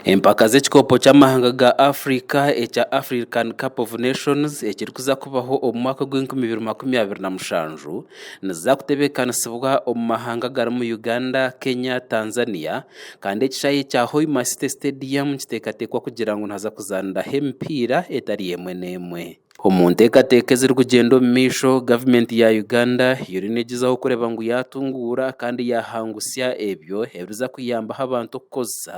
Empaka z'ekikopo ky'amahanga ga Africa ekya African Cup of Nations ekirikuza kubaho omu mwaka ogw'enkumi ibiri 27 niziza kutebeekanisibwa omu mahanga agarimu Uganda, Kenya, Tanzania kandi ekishaayi kya Hoima City Stadium nikiteekateekwa kugira ngu nihaza kuzaaniraho emipiira etari emwe n'emwe. Omu nteekateeka ezirikugyenda omu maisho, gavumenti ya Uganda eriyo negyezaho kureeba ngu yatunguura kandi yahangusya ebyo ebiriza kuyambaho abantu okukozesa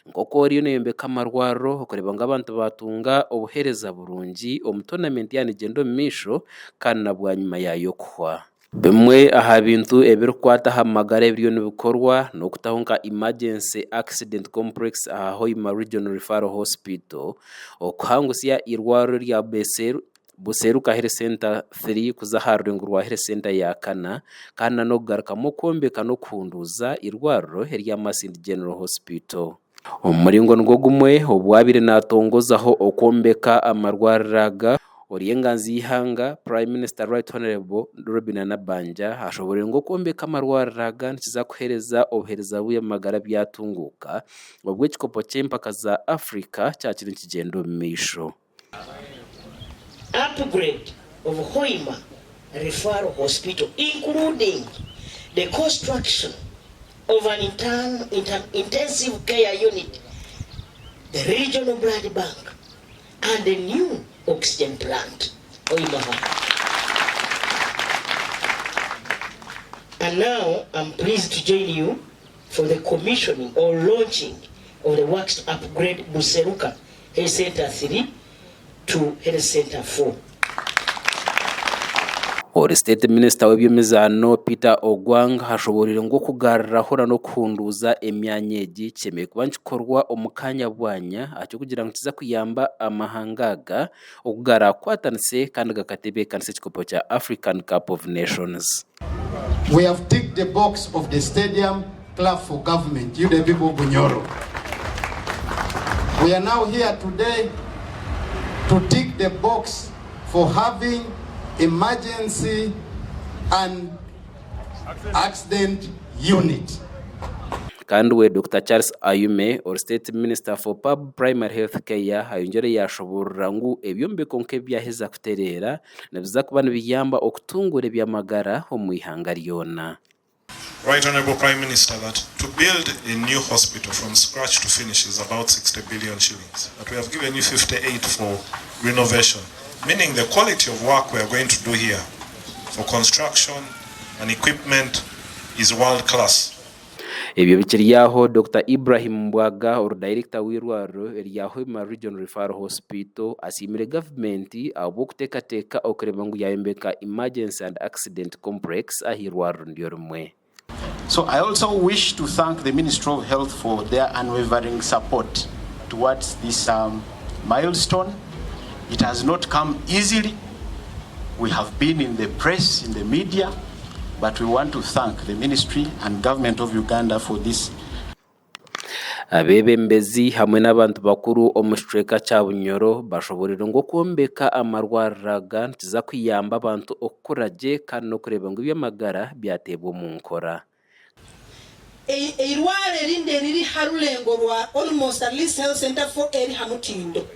nk'oku eriyo neyombeka amarwariro okureeba ngu abantu batunga obuheereza burungi omu toonamenti yaaba negyenda omu maisho kandi na bwanyima yaayo kuhwa. Bimwe aha bintu ebirikukwata aha magara ebiriyo nibikorwa n'okutaho nka Emergency Accident Complex aha Hoima Regional Referral Hospital, okuhangusya eirwariro rya Buseruka Health Centre 3 kuza aha rurengo rwa Health Centre ya kana kandi n'okugarukamu okwombeka n'okuhunduuza eirwariro erya Masindi General Hospital. Omu muringo nigwo gumwe, obu abaire naatongozaho okwombeka amarwariro aga, ori enganzi y'eihanga, Prime Minister Right Honourable Robinah Nabbanja ashoboreire ngu okwombeka amarwariro aga nikiza kuheereza obuheereza bw'eby'amagara byatunguuka obwo ekikopo ky'empaka za Africa kyakiri nikigyenda omu maisho. Upgrade of Hoima Referral Hospital including the construction of an intensive care unit, the regional blood bank and a new oxygen plant. Hoima And now I'm pleased to join you for the commissioning or launching of the works to upgrade Buseruka Health Centre 3 to Health Centre 4. Ori State Minister w'eby'emizaano Peter Ogwang ashoboreire ngu okugaruraho n'okuhunduuza emyanya egi kishemereire kuba nikikorwa omu kaanya bwanya ahabw'okugira ngu nikiza kuyamba amahanga aga oku garakwatanise kandi gakatebeekanisa ekikopo kya African Cup of Nations. We have ticked the box of the stadium, clap for government, you the people of Bunyoro. We are now here today to tick the box for having emergency and accident unit. Kandi we Dokita Charles Ayume ori State Minister for Pub Primary Health Care ayongyire yaashoboorora ngu ebyombeko nk'ebi byaheza kutereera nibiza kuba nibiyamba okutunguura eby'amagara omu ihanga ryona. Right Honourable Prime Minister that to build a new hospital from scratch to finish is about 60 billion shillings but we have given you 58 for renovation meaning the quality of work we are going to do here for construction and equipment is world class. Ebyo bikiri aho, Dokita Ibrahim Mbwaga ori dayirekita w'eirwariro erya Hoima Regional Referral Hospital asiimire gavumenti ahabw'okuteekateeka okureeba ngu yayombeka Emergency and Accident Complex ah'eirwariro niryo rimwe. So I also wish to thank the Ministry of Health for their unwavering support towards this um, milestone. It has not come easily. We have been in the press, in the media, but we want to thank the ministry and government of Uganda for this. Abeebembezi hamwe n'abantu bakuru omu kicweka kya Bunyoro bashoboreire ngu okwombeka amarwariro aga nikiza kuyamba abantu okukura gye kandi n'okureeba ngu eby'amagara byateebwa omu nkora. Eirwariro erindi eriri ha rurengo rwa almost at least health centre 4 eri ha mutindo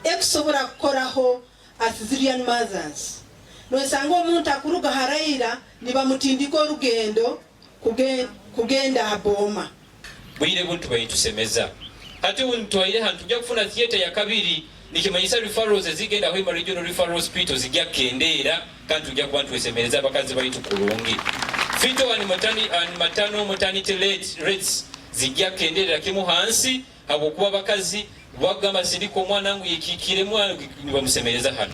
ekusobora kukoraho Caesarean mothers. Nosanga omuntu akuruga haraira nibamutindika orugendo kugenda ha booma. Bwire bunu tubaire nitusemeza. Hati obu nitwaire hanu nitwija kufuna theatre yakabiri nikimanyisa referrals ezigenda Hoima Regional Referral Hospital zigya kukendeera kandi nitwija kuba nitwesemereza abakazi baitu kurungi. Fetal and and maternal mortality rates zigya kukendeerera kimu hansi habwokuba abakazi bakugamba sindika omwana ngu yekikiiremu nibamusemereza hanu.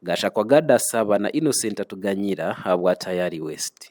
Gashakwa Gad Asaba na Innocent Atuganyira ahabwa Tayari West.